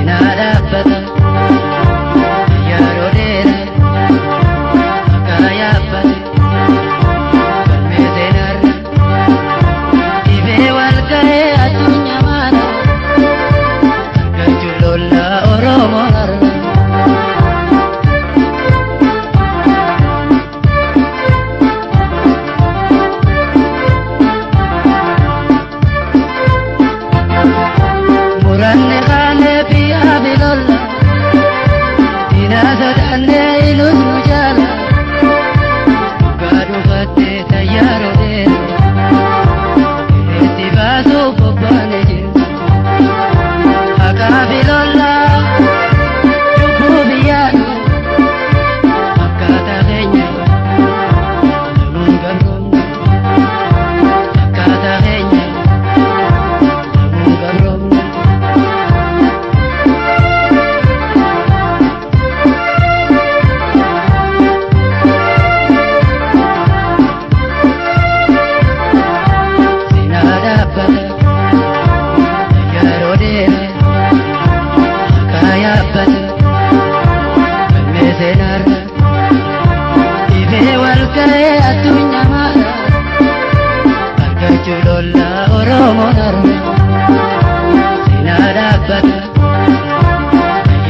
Sinaa dhaabbata yeroo dheeraa akka yaabbate galmee seenaarra dhibee wal ga'ee addunyaa maara argachuu lolla Oromoo har'a. Muranne kaane biyyaa bilolla diina sodaanne ilus nu jaala dhugaa dhufattee tayyaaroo dheera irreetti baasuuf bobbaane jira haqaa bilolla cubbuu biyyaadhu akkaataa keenya namuun gabroomne akkaataa keenya namuun gabroomne. Sinaa dhaabbata yeroo dheeraa akka yaabbate galmee seenaarra dhibee wal ga'ee addunyaa maara argachuu lolla Oromoon har'a. Sinaa dhaabbata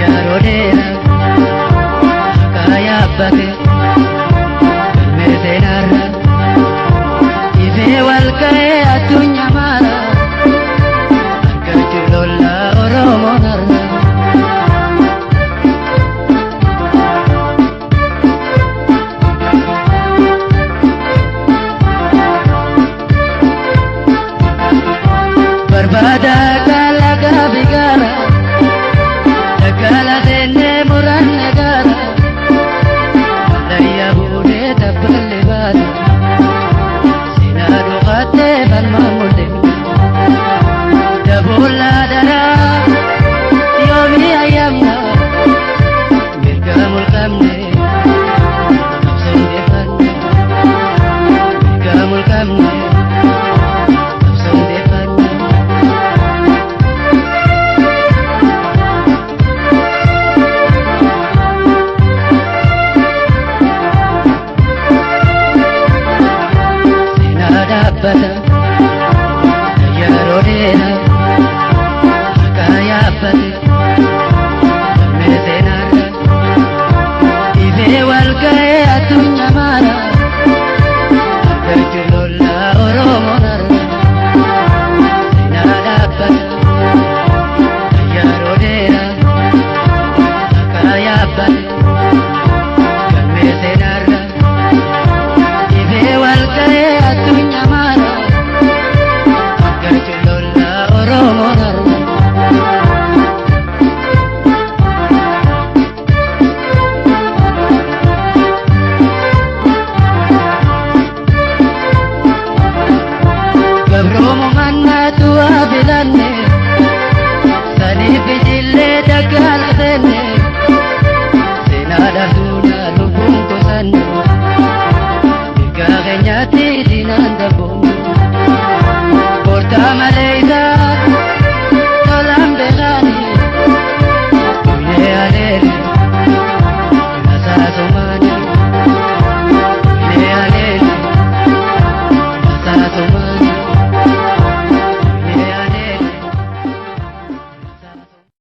yeroo dheeraa akka yaabbate galmee seenaarra dhibee wal ga'ee addunyaa maara argachuu lolla Oromoon har'a. Barbaada kalaqa bigaara daggaala seennee muranne gaara layya buunee tabballe baasa seenaa dhufattee falmaa mul'ifna daboollaa daraa yoomii ayyamna mirga mulqamne qabsoon deeffanne mirga mulqamne qabsoon deeffanne. Seenaa dhaabbata yeroo dheeraa akka yaabbate galmee seenaarra dhibee wal ga'ee addunyaa maara argachuu lolla Oromoon har'a. Seenaa dhaabbata yeroo dheeraa akka yaabbate galmee seenaarra dhibee wal ga'ee addunyaa maara argachuu lolla Oromoon har'a. Gabroomu mannaatu waa filanne saniif